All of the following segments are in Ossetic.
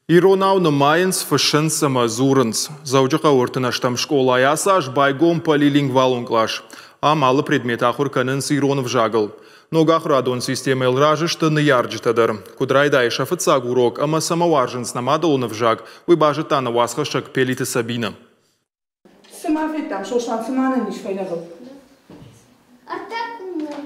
Иронау нымайынц, фыссынц ӕмӕ дзурынц. Дзӕуджыхъӕуы 38-ӕм скъолайы ацы аз байгом полилингвалон кълас. Ам алы предмет ахуыр кӕнынц ирон ӕвзагыл. Ног ахуырадон системӕйыл разы сты ныййарджытӕ дӕр. Куыд райдайы сӕ фыццаг урок ӕмӕ цӕмӕ уарзынц нӕ мадӕлон ӕвзаг, уый базыдта нӕ уацхӕссӕг Пелиты Сабинӕ. Цы ма федтам, Сослан, цы ма нын ис фӕйнӕгыл?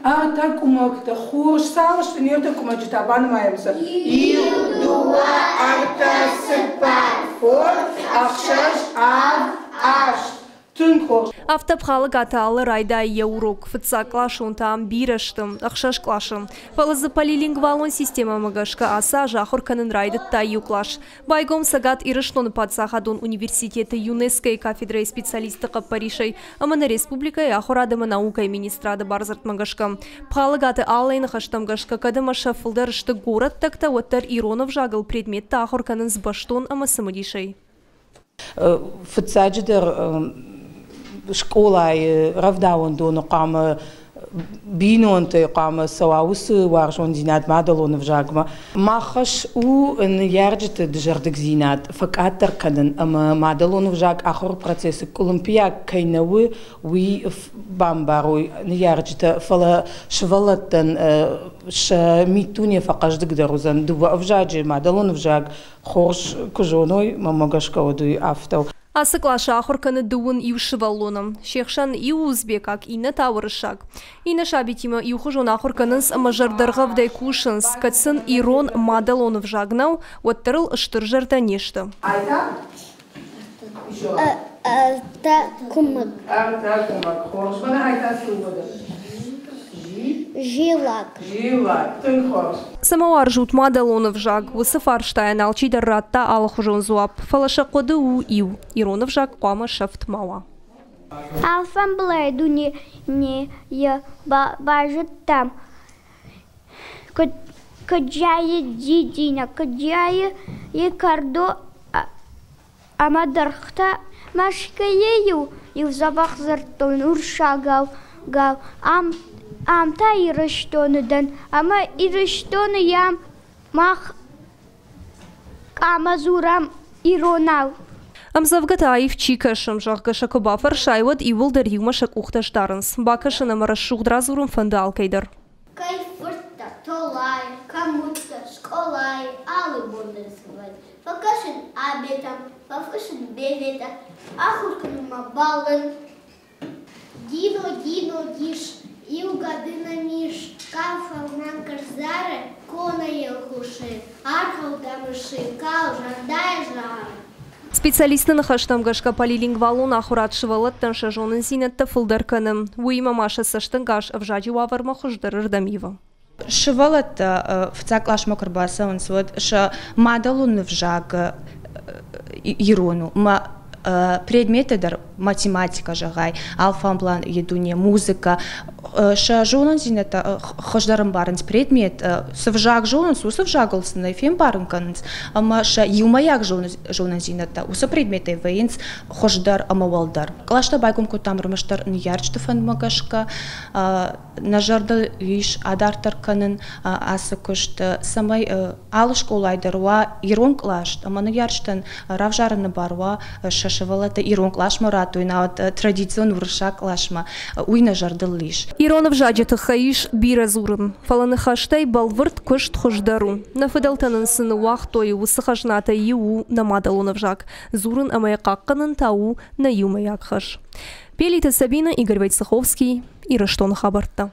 Ӕртӕ къуымӕгтӕ. Хорз, цал сты не ртӕ къуымӕджы та банымайӕм сӕ. Иу, дыууӕ, ӕртӕ, цыппар, фондз, ӕхсӕз, авд, аст. Тынг хорз. Афтӕ Пхалӕгаты Алла райдайы йӕ урок. Фыццагкъласонтӕ ам бирӕ сты, ӕхсӕз къласы. Фӕлӕ дзы полилингвалон системӕмӕ гӕсгӕ ацы аз ахуыр кӕнын райдыдта иу кълас. Байгом Цӕгат Ирыстоны паддзахадон университеты ЮНЕСКО-йы кафедрӕйы специалистты хъӕппӕрисӕй ӕмӕ нӕ республикӕйы ахуырад ӕмӕ наукӕйы министрады бардзырдмӕ гӕсгӕ. Пхалӕгаты Аллайы ныхӕстӕм гӕсгӕ, кӕд ӕмӕ сӕ фылдӕр сты горӕттӕгтӕ, уӕддӕр ирон ӕвзагыл предметтӕ ахуыр кӕнынц бӕстон ӕмӕ цымыдисӕй. Фыццаджыдӕр скъолайы рӕвдауӕндоны хъуамӕ бинонтӕй хъуамӕ цӕуа уыцы уарзондзинад мадӕлон ӕвзагмӕ. Мах хӕс у ныййарджыты дызӕрдыгдзинад фӕкъаддӕр кӕнын ӕмӕ мадӕлон ӕвзаг ахуыры процессы къуылымпыйаг кӕй нӕ у, уый бамбарой ныййарджытӕ, фӕлӕ сывӕллӕттӕн сӕ миддуне фӕхъӕздыгдӕр уыдзӕн. Дыууӕ ӕвзаджы, мадӕлон ӕвзаг хорз куы зоной, мӕнмӕ гӕсгӕ уӕд уый афтӕ. Ацы къласы ахуыр кӕны дыууын иу сывӕллоны. Се хсӕн иу узбекаг, иннӕ та уырыссаг. Иннӕ сабитимӕ иухуызон ахуыр кӕнынц ӕмӕ зӕрдӕргъӕвдӕй кусынц, кӕд сын ирон мадӕлон ӕвзаг нӕу, уӕддӕр ыл стыр зӕрдӕ не сты. Ӕртӕ куымӕг. Ӕртӕ куымӕг. Хорз, мӕнӕ ай та цы у уӕдӕ? Зилӕг. Зилӕг. Тынг хорз. Цӕмӕ уарзут мадӕлон ӕвзаг? Уыцы фарстайӕн алчидӕр радта алыхуызон дзуапп, фӕлӕ сӕ хъуыды у иу: ирон ӕвзаг хъуамӕ сӕфт ма уа. Алфамбылай дунейы базыдтам, куыд зайы дидинӕг, куыд зайы кӕрдо ӕмӕ дӕргътӕ. Мӕскуыйы-иу иу дзӕбӕх дзырдтон уырыссагау, ам, ам та Ирыстоны дӕн, ӕмӕ Ирыстоны йӕм мах хъуамӕ дзурӕм иронау. Ӕмдзӕвгӕтӕ аив чи кӕсы, зӕгъгӕ сӕ куы бафӕрсай, уӕд иууылдӕр иумӕ сӕ къухтӕ сдарынц. Бакӕсын ӕмӕ рӕсугъд радзурын фӕнды алкӕй дӕр. Кӕй фырттӕ, Толайы, кӕм уыдтӕ, скъолайы алы бон дӕр цы вӕййы. Фӕкӕсын абетӕм, фӕфыссын беветӕ, ахуыр кӕнынмӕ бӕллын. Дино, Дино, дис, иу гӕды нӕм ис, кау фӕлмӕн кӕрзары, конайыл хусы, аргъӕуттӕ мысы, кау зӕрдӕйы зары. Специалистты ныхӕстӕм гӕсгӕ полилингвалон ахуырад сывӕллӕттӕн сӕ зонындзинӕдтӕ фылдӕр кӕны, уыимӕ ма сӕ цӕстӕнгас ӕвзаджы уавӕрмӕ хуыздӕрырдӕм ивы. Сывӕллӕттӕ фыццаг къласмӕ куы ӕрбацӕуынц, уӕд сӕ мадӕлон ӕвзаг ирон у. Мӕ предметтӕ дӕр математикӕ зӕгъай, алфамблан дуне, музыкӕ, сӕ зонындзинӕдтӕ хуыздӕр ӕмбарынц предмет, цы взаг зонынц, уыцы взагыл сын ӕй фембарын кӕнынц ӕмӕ сӕ иумӕйаг зонындзинӕдтӕ уыцы предметтӕй вӕййынц хуыздӕр ӕмӕ уӕлдӕр. Кълӕстӕ байгом кодтам ӕрмӕстдӕр ныййарджыты фӕндмӕ гӕсгӕ. Нӕ зӕрдыл ис адарддӕр кӕнын ацы куыст, цӕмӕй алы скъолайы дӕр уа ирон кълас ӕмӕ ныййарджытӕн равзарыны бар уа сӕ сывӕллӕттӕ ирон къласмӕ радтой, науӕд традицион уырыссаг къласмӕ. Уый нӕ зӕрдыл ис. Ирон ӕвзаджы тыххӕй ис бирӕ дзурын, фӕлӕ ныхӕстӕй бӕлвырд куыст хуыздӕр у. Нӕ фыдӕлтӕ нын цы ныууагътой, уыцы хӕзнатӕй иу у нӕ мадӕлон ӕвзаг. Дзурын ӕмӕ йӕ хъахъхъӕнын та у нӕ иумӕйаг хӕс. Пелиты Сабина, Игорь Войцеховский, Ирыстоны хабӕрттӕ.